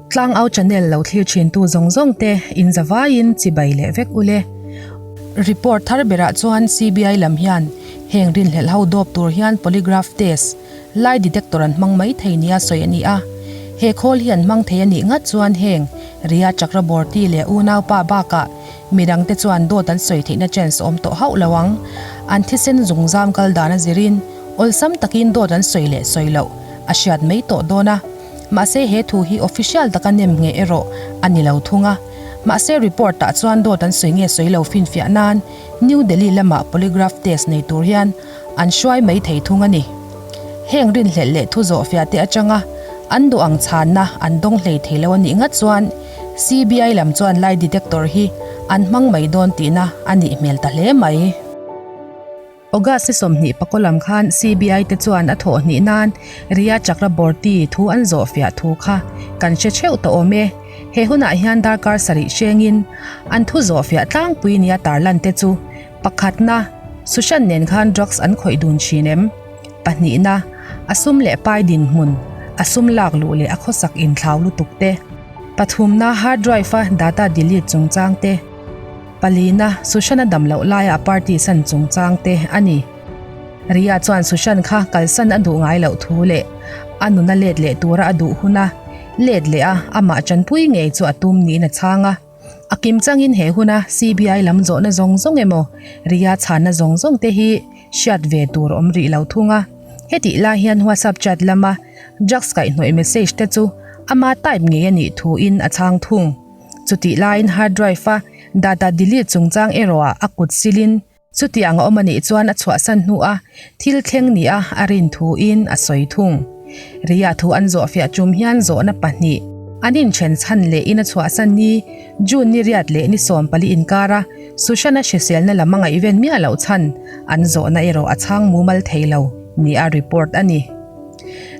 Tlangau channel lo thlir thintu zawng zawng te in zavaiin chibai leh vek ule. Report thar berah chuan CBI lam hian heng rinhlelh ho dawp tur hian polygraph test, lie detector an hmang mai thei nia sawi a ni a. He khawl hi an hmang thei a nih ngat chuan heng Rhea Chakraborty leh unaupa bakah midangte chuan dawt an sawi theihna chance awm tawh hauh lo ang. An thisen zungzam kal dan a zirin awlsam takin dawt an sawi leh sawi loh a hriat mai tawh dawn a. Mahse he thu hi official taka nem ngheh erawh a ni lo thung a. Mahse report ah chuan dawt an sawi nge sawi lo finfiah nan New Delhi lamah polygraph test nei tur hian an hruai mai thei thung a ni. Heng rinhlelh leh thu zawhfiah te atanga an duh ang chhanna an dawng hlei thei lo a nih ngat chuan CBI lam chuan lie detector hi an hmang mai dawn tihna a nih hmel ta hle mai. August ni 20 pakaw lam khan CBI te chuan a thawh hnih nan Rhea Chakraborty thu an zawhfiah thu kha kan hre theuh tawh awm e. He hunah hian darkar sarih hrengin an thu zawhfiah tlangpui nia tarlan te chu pakhatna, Sushant nen khan drugs an khawih dun thin em? Pahnihna, a sum leh pai dinhmun, a sum lak luh leh a khawsak inthlau lutuk te. Pathumna, hard drive-a data delete chungchang te. Palina, Sushant-a dam loh laia a party san chungchang te a ni. Riya chuan Sushant kha kalsan a duh ngai loh thu leh a nuna let leh tura a duh huna let leh a amah tanpui ngei chu a tum niin a chhang a. A kim changin he huna CBI lam zawhna zawng zawng emaw Riya chhanna zawng zawng te hi hriat ve tur awm rih lo thung a. Hetih lai hian WhatsApp chat lama drugs kaihhnawih message te chu ama type ngei a nih thuin a chhang thung. Chutih laiin hard drive a data delete chungchang erawh ah a kut silin chutiang a awm a nih chuan a chhuahsan hnu a thil thleng nia a rin thuin a sawi thung. Riya thu an zawhfiah tum hian zawhna pahnih an inthen chhan leh in a chhuahsan ni June ni riat leh ni 14 inkara Sushant-a hriselna lam a ngaihven miah loh chhan an zawhna erawh a chhang mumal thei lo nia report a ni.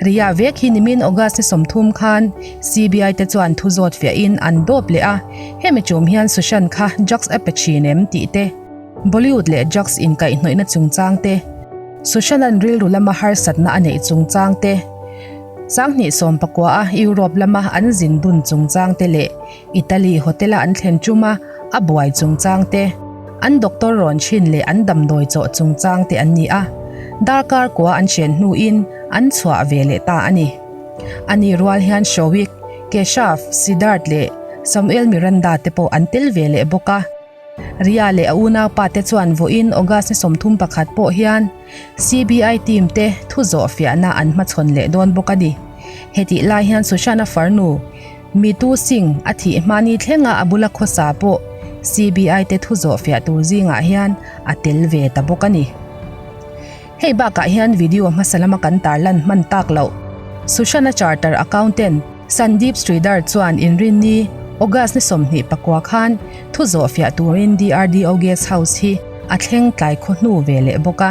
Riya vek hi nimin August ni 30 khan CBI te chuan thu zawt fiahin an dawp leh a, hemi tum hian Sushant kha drugs a pe thin em tih te, Bollywood leh drugs inkaihhnawihna chungchang te, Sushant-a'n rilru lama harsatna a neih chungchang te, 2019 a Europe lama an zin dun chungchang te leh Italy hotel-a an thlen ṭuma a buai chungchang te, an doctor rawn chhin leh an damdawi chawh chungchang te an ni a, darkar kua an hren hnuin an chhuah ve leh ta a ni. Ani rual hian Showik, Keshav, Siddharth leh Samuel Miranda te pawh an tel ve leh bawk a. Riya leh a unaupa te chuan vawiin August ni 31 pawh hian CBI team te thu zawh fiahna an hmachhawn leh dawn bawk a ni. Hetih lai hian Sushant-a farnu Mitu Singh a thih hmani thlenga a bula khawsa pawh CBI te thu zawh fiah tur zingah hian a tel ve ta bawk a ni. Hei bakah hian video hmasa lama kan tarlan hman tak loh. Sushant-a charter accountant Sandeep Sridhar chuan Inrinni, August ni 29 khan thu zawh fiah turin DRDO Guest House hi a thleng tlai khaw hnu ve leh bawk a.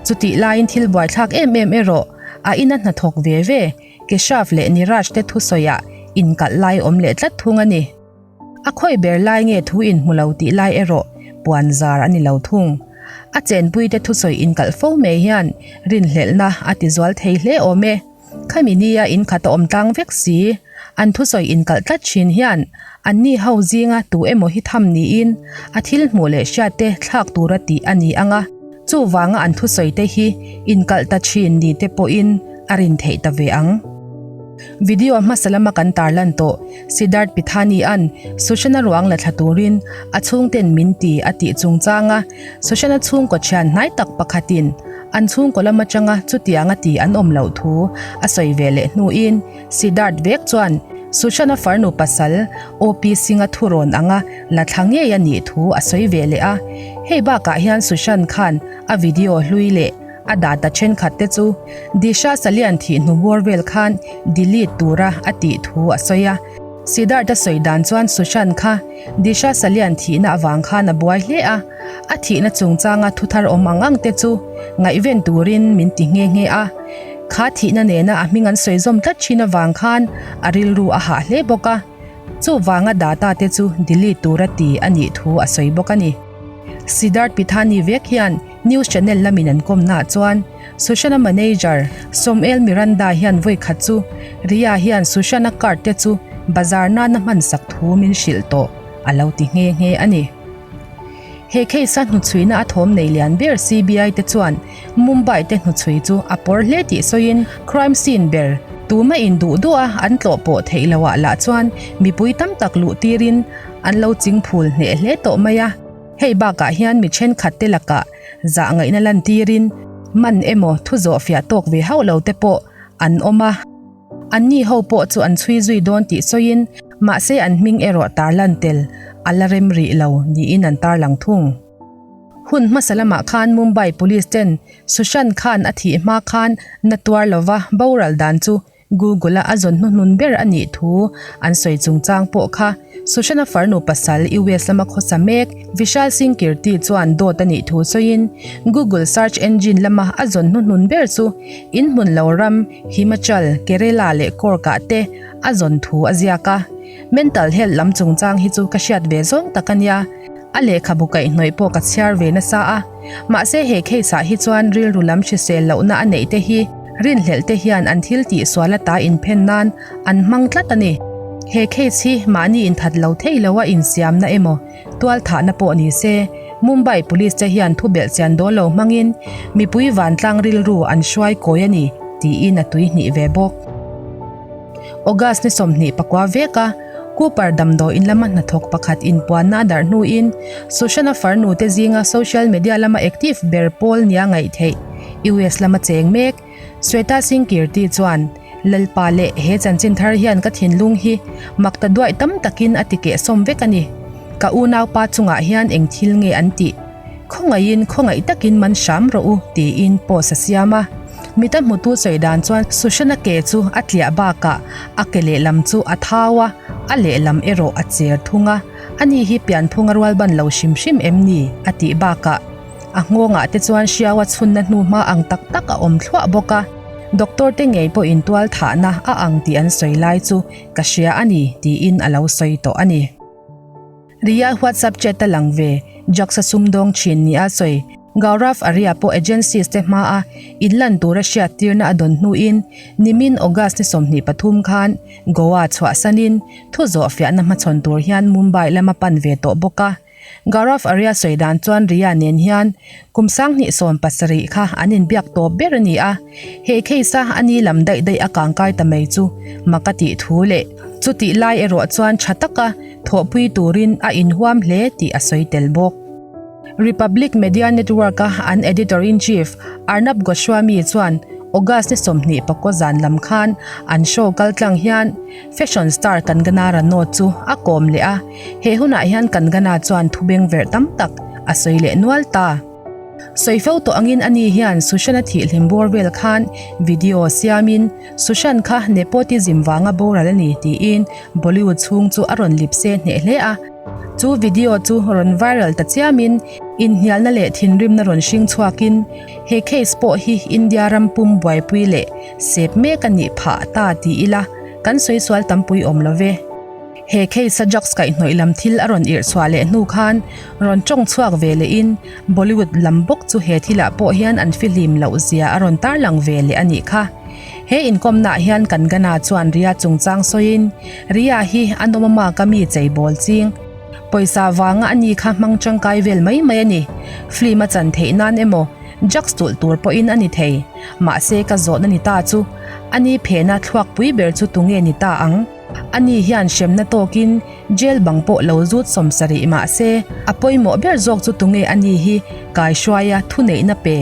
Chutih laiin thil buaithlak em em erawh a ina hnathawk ve ve Keshav leh Niraj te thusawiah inkalh lai awm leh tlat thung a ni. A khawi ber lai nge thu inhmu lo tih lai erawh puan zar a ni lo thung. A chenpuite thusawi inkalh fo mai hian rinhlelhna a tizual thei hle awm e. Khami nia inkhat a awm tlang vek si. An thusawi inkalh tlat thin hian anni ho zinga tu emaw hi tham niin a thil hmuh leh hriatte thlak tura tih a ni ang a, chuvanga an thusawite hi inkalh ta thin ni te pawhin a rin theih ta ve ang. Video hmasa lama kan tarlan tawh Siddharth Pithani-a'n Sushant-a ruang la thla turin a chhungten min ti a tih chungchanga Sushant-a chhungkaw thian hnai tak pakhatin an chhungkaw lam atanga chutianga ti an awm loh thu a sawi ve leh hnuin Siddharth vek chuan Sushant-a farnu pasal OP Singh-a thurawn anga la thla ngei a nih thu a sawi ve leh a. Hei bakah hian Sushant khan a video hlui leh A data thenkhat te chu Disha Salian thih hnu bawr vel khan delete tura a tih thu a sawi a. Siddharth-a sawi dan chuan Sushant kha Disha Salian thihna avang khan a buai hle a, a thihna chungchanga thuthar awm ang ang te chu ngaihven turin min ti nghe nghe a. Kha thihna nena a hming an sawi zawm tlat thin avang khan a rilru a hah hle bawk a. Chuvanga data te chu delete tura ti a nih thu a sawi bawk a ni. Siddharth Pithani vek hian. News channel lamin an kawmnaah chuan Sushant-a manager Somail Miranda hian vawi khat chu Riya hian Sushant-a card te chu bazar nana hmansak thu min hrilh tawh a lo ti nghe nghe a ni. He case-a hnuchhuina a thawm nei lian ber CBI te chuan Mumbai te hnuchhui chu a pawr hle tih sawiin crime scene ber tuma in duh duh a an tlawh pawh theih loh ah lah chuan mipui tam tak luh tirin an lo ching phul hneh hle tawh mai a. Hei bakah hian mi thenkhat te lakah zah ngaihna lantirin man emaw thu zawh fiah tawk ve hauh lo te pawh an awm a. Anni ho pawh chu an chhui zui dawn tih sawiin mahse an hming erawh tarlan tel a la rem rih lo niin an tarlang thung. Hun hmasa lamah khan Mumbai Police ten Sushant Khan a thih hma khan na tuar lova boral dan chu Google-a a zawn hnuhnun ber a nih thu an sawi chungchang pawh kha Sushant-a farnu pasal US lama khawsa mek Vishal Singh Kirti chuan dawt a nih thu sawiin Google search engine lama a zawn hnuhnun ber chu inhmun lo ram Himachal, Kerala leh Coorg-ah te a zawn thu a ziak a. Mental health lam chungchang hi chu ka hriat ve zawng tak a nia. A lehkhabu kaihhnawih pawh ka chhiar ve nasa a. Mahse he case ah hi chuan rilru lam hrisel lohna a neih te hi rinhlelh te hian an thil tih sual ata inphen nan an hmang tlat a ni. He case hi mahni inthat lo thei lo a insiamna emaw tualthahna pawh ni se Mumbai Police te hian thu belhchian dawl lo hmangin mipui vantlang rilru an hruai kawi a ni tiin a tuihnih ve bawk. August ni 24 veka Cooper damdawiin lama hnathawk pakhat inpuanna a darh hnuin Sushant-a farnu te zinga social media lama active ber pawl nia ngaih theih US lama cheng mek Sweta Singh Kirti chuan Lalpa leh he chanchin thar hian ka thinlung hi makta duaih tam takin a ti kehsawm vek a ni. Ka unaupa chungah hian eng thil nge an tih? Khawngaihin khawngaih takin man hram rawh u tiin post a siam a. Mita hmutu sawi dan chuan Sushant-a ke chu a tliah bakah a ke lehlam chu a thau a, a lehlam erawh a cher thung a. Ani hi pianphunga rual ban lo hrim hrim em ni? a tih bakah a nghawngah te chuan hriau a chhunna hnu hma ang tak tak a awm thluah bawk a. Doctor te ngei pawhin tual thahna a ang tih an sawi lai chu ka hria a ni tiin a lo sawi tawh a ni. Riya WhatsApp chat a lang ve, Drugs a sumdawng thin nia sawi. Gaurav Arya pawh agencies te hmaa inlan tura hriattirna a dawn hnuin nimin August ni 23 khan Goa chhuahsanin thu zawhfiahna hmachhawn tur hian Mumbai lama pan ve tawh bawk a. Gaurav Arya sawi dan chuan Riya nen hian kum 2017 kha an inbiak tawp ber a ni a, he case a ani lam daih daih a kangkai ta mai chu mak a tih thu leh chutih lai erawh chuan tha taka Thawhpui turin a inhuam hle tih a sawi tel bawk. Republic Media Network-a an Editor-in-Chief Arnab Goswami chuan August ni 24 zan lam khan an show kaltlang hian fashion star Kangana Ranaut chu a kawm leh a, he hunah hian Kangana chuan thubeng verh tam tak a sawi leh nual ta. Sawi fo tawh angin ani hian Sushant-a thihhlim bawr vel khan video siamin Sushant kha nepotism vanga boral a ni tiin Bollywood chhung chu a rawn lip se hneh hle a. Chu video chu rawn viral ta chiamin inhnialna leh thinrimna rawn hring chhuakin he case pawh hi India ram pum buaipui leh sep mek a nih phah ta ti ila kan sawi sual tampui awm lo ve. He case a drugs kaihhnawih lam thil a rawn irh chhuah leh hnu khan rawn tawng chhuak ve lehin Bollywood lam bawk chu he thilah pawh hian an fihlim loh zia a rawn tarlang ve leh a nih kha. He inkawmnaah hian Kangana chuan Riya chungchang sawiin, Riya hi a nawm ama ka mi cheibawl ching. Pawisa vanga a ni kha hmang tangkai vel mai mai a ni. Film a chan theih nan emaw drugs tulh tur pawhin a ni thei. Mahse ka zawhna ni ta chu a ni phena thluakpui ber chu tunge ni ta ang? Ani hian hremna tawkin jail bang pawh lo zut 70 mah se, a pawimawh ber zawk chu tunge ani hi kaihruaia thuneihna pe.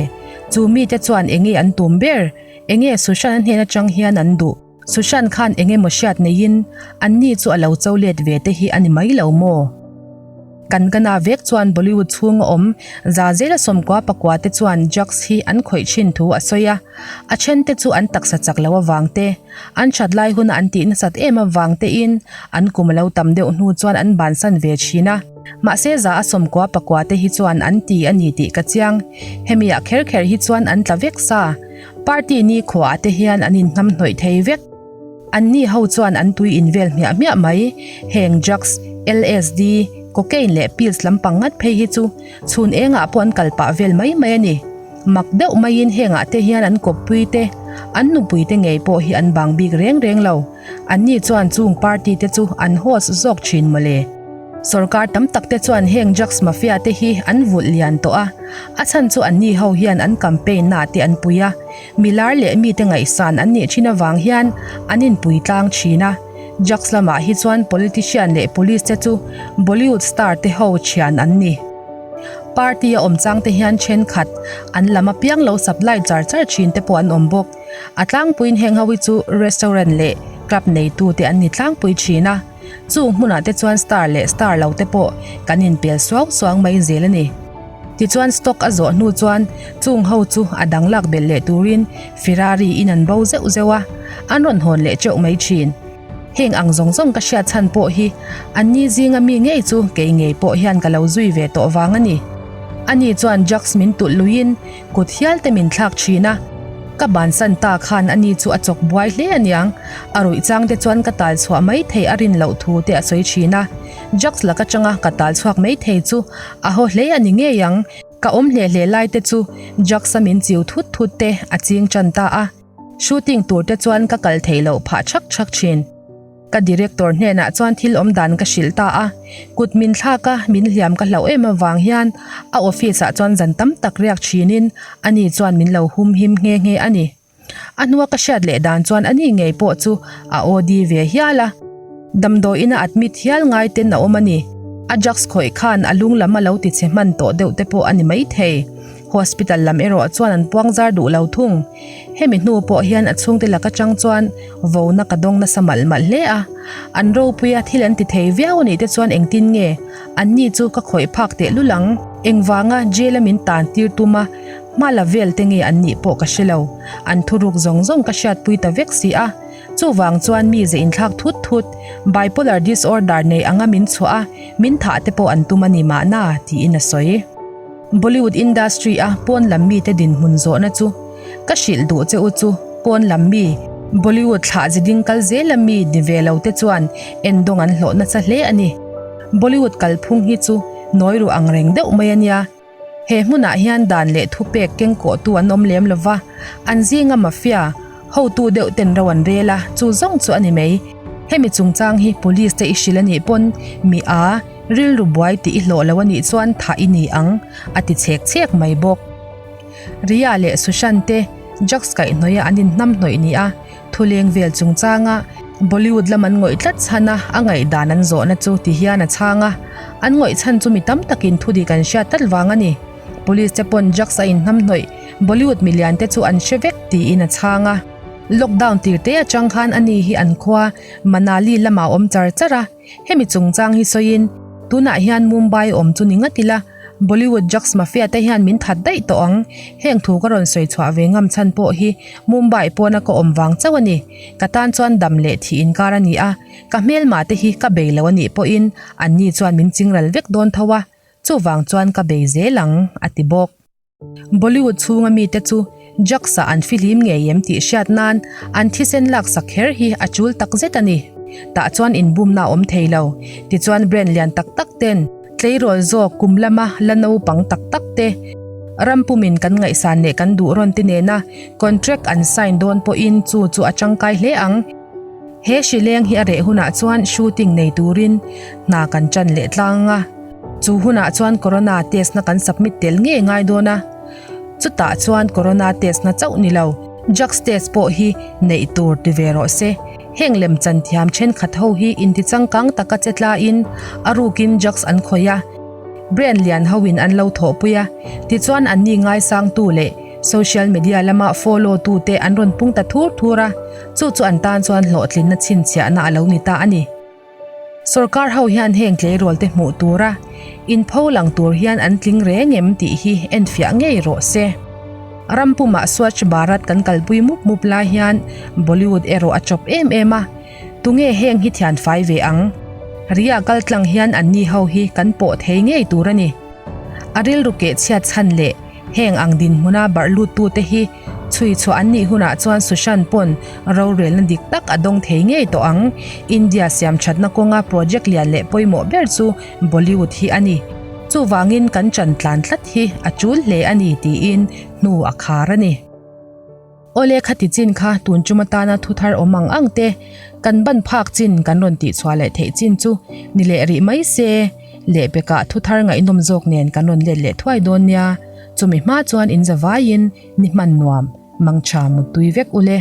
Chu mite chuan enge an tum ber? Enge Sushant a hnen atang hian an duh? Sushant khan enge maw hriat neiin anni chu a lo cho let ve te hi a ni mai lo maw? Kangana vek chuan Bollywood chhunga awm za zela 94 te chuan drugs hi an khawih thin thu a sawi a, a then te chu an taksa chak lo avang te, an that lai huna an tih nasat em avang tein an kum a lo tam deuh hnu chuan an bansan ve thin a. Mahse za a 94 te hi chuan an ti a ni tih ka chiang. Hemi ah kher kher hi chuan an tla vek sa. Party ni khuaah te hian an inhnamhnawih thei vek. Anni ho chuan an tui invel hmiah hmiah mai. Heng drugs, LSD, Cocaine leh pills lampang ngat phei hi chu chhun engah pawh an kal pah vel mai mai a ni. Mak deuh maiin hengah te hian an kawppui te, an nupui te ngei pawh hi an bang bik reng reng lo. Anni chuan chung party te chu an host zawk thin mawle. Sorkar tam tak te chuan heng drugs mafia te hi an vulh lian tawh a, a chhan chu anni ho hian an campaign na te an pui a, milar leh mite ngaihsan an nih thin avang hian an inpui tlang thin a. Drugs lamah hi chuan politician leh police te chu Bollywood star te ho thian an ni. Party a awm chang te hian thenkhat an lam apiang lo supply char char thin te pawh an awm bawk. A tlangpuiin heng ho hi chu restaurant leh club neitu te an ni tlangpui thin a, chung hmunah te chuan star leh star lo te pawh kan inpel suau suang mai zel a ni. Tichuan stock a zawh hnu chuan chung ho chu a dang lak belh leh turin Ferrari in an bo zeuh zeuh a, an rawn hawn leh teuh mai thin. Heng ang zawng zawng ka hriat chhan pawh hi anni zinga mi ngei chu kei ngei pawh hian ka lo zui ve tawh vang a ni. Ani chuan drugs min tulh luiin Kut hial te min thlak thin a, ka bansan ta khan ani chu a chawk buai hle aniang, a ruih chang te chuan ka tal chhuah mai thei a rin loh thu te a sawi thin a, drugs lak atanga ka tal chhuak mai thei chu a haw hle a ni ngei ang, ka awm hle hle lai te chu drugs a min chiu thut thut te a ching tan ta a, shooting tur te chuan ka kal theih loh phah thak thak thin. Ka director hnenah chuan thil awm dan ka hrilh ta a, kut min thlak a, min hliam ka hlauh em avang hian a office ah chuan zan tam tak riak thinin ani chuan min lo hum him nghe nghe a ni. A hnua ka hriat leh dan chuan ani ngei pawh chu a OD ve hial a, damdawiin a admit hial ngai ten a awm a ni. A drugs khawih khan a lung lam a lo ti chhe hman tawh deuh te pawh a ni maithei. Hospital lam erawh chuan an puang zar duh lo thung. Hemi hnu pawh hian a chhungte lak atang chuan vona ka dawng nasa malh malh hle a. An ropuia thil an ti thei viau anih te chuan engtin nge anni chu ka khawih phak teh lul ang. Engvanga jail a min tan tir tum a, hma la vel te nge an nih pawh ka hre lo. An thuruk zawng zawng ka hriatpui ta vek si a. Chuvang chuan mi ze inthlak thut thut, bipolar disorder nei anga min chhuah a, min thah te pawh an tum a ni mahna, tiin a sawi. Bollywood industry a pawn lam mite dinhmun zawhna chu ka hrilh duh che u chu pawn lam mi Bollywood thlah ze ding kal zela mi ni ve lo te chuan endawng an hlawh nasa hle a ni. Bollywood kalphung hi chu nawi ru ang reng deuh mai a nia. He hmunah hian dan leh thupek kengkawhtu an awm lem lova, an zinga mafia, Hotu deuh ten ro an rel a, chu zawng chu a ni mai. Hemi chungchang hi police te i hrilh a nih pawn mi a, rilru buai tih i hlawh lo a nih chuan thah i ni ang, a ti chhek chhek mai bawk. Riya leh Sushant te drugs kaihhnawih a an inhnam hnawih ni a, thuleng vel chungchanga Bollywood lam an ngawih tlat chhan a, a ngaihdan an zawhna chu ti hian a chhang a, an ngawih chhan chu mi tam takin thudik an hriat tlat vang a ni. Police te pawn drugs a inhnamhnawih Bollywood milian te chu an hre vek tiin a chhang a. Lockdown tir te atang khan ani hi an khua Manali lamah a awm char char a, hemi chungchang hi sawiin tunah hian Mumbai awm chu ni ngat ila Bollywood drugs mafia te hian min that daih tawh ang, heng thu ka rawn sawi chhuah ve ngam chhan pawh hi Mumbai pawna ka awm vang chauh a ni, ka tan chuan dam leh thih inkar a ni a, ka hmelma te hi ka bei lo a nih pawhin anni chuan min chingral vek dawn tho a. Chuvang chuan ka bei zel ang, a ti bawk. Bollywood chhunga mite chu drugs-ah an fihlim ngei em tih hriat nan an thisen laksak kher hi a chul tak zet a ni. Tah chuan inbumna a awm thei lo. Tichuan brand lian tak tak ten tleirawl zawk kum lama la naupang tak tak te ram pumin kan ngaihsan leh kan duh rawn te nena contract an sign dawn pawhin chu chu a tangkai hle ang. He hrileng hi a reh hunah chuan shooting nei turin hna kan tan leh tlang a. Chu hunah chuan corona test na kan submit tel ngei ngai dawn a. Chutah chuan corona test na chauh ni lo, drugs test pawh hi neih tur ti ve rawh se. Heng lemchan thiam thenkhat ho hi intichangkang taka che tlaiin a rukin drugs an khawih a. Brand lian hoin an lo thawhpui a, tichuan anni ngaisangtu leh social media lama follow tute an rawn pung ta thur thur a. Chu chu an tan chuan hlawhtlinna chhinchhiahna a lo ni ta a ni. Sorkar ho hian heng tleirawl te hmuh tura inpho lang tur hian an tling reng em tih hi enfiah ngei rawh se. Ram pumah Swachh Bharat kan kalpui mup mup lai hian Bollywood erawh a chawp em em a, tunge heng hi thian fai ve ang? Ria kal tlang hian anni ho hi kan pawh thei ngei tur a ni. A rilru keh chhiat chhan leh heng ang dinhmuna barh luttute hi. Chhui chhuah an nih hunah chuan Sushant pawn rorelna dik tak a dawng thei ngei tawh ang. India siam thatna kawnga project lian leh pawimawh ber chu Bollywood hi a ni. Chuvangin kan chan tlan tlat hi a tul hle a ni tiin hnu a khar a ni. Awle khati chin kha tun tum atana thu thar awm ang ang te, kan ban phak chin kan rawn tih chhuah leh theih chin chu ni leh rih mai se, lehpekah thu thar ngaihnawm zawk nen kan rawn let leh thuai dawn nia, chumi hma chuan in zavaiin ni hman nuam, mangtha muttui vek ule.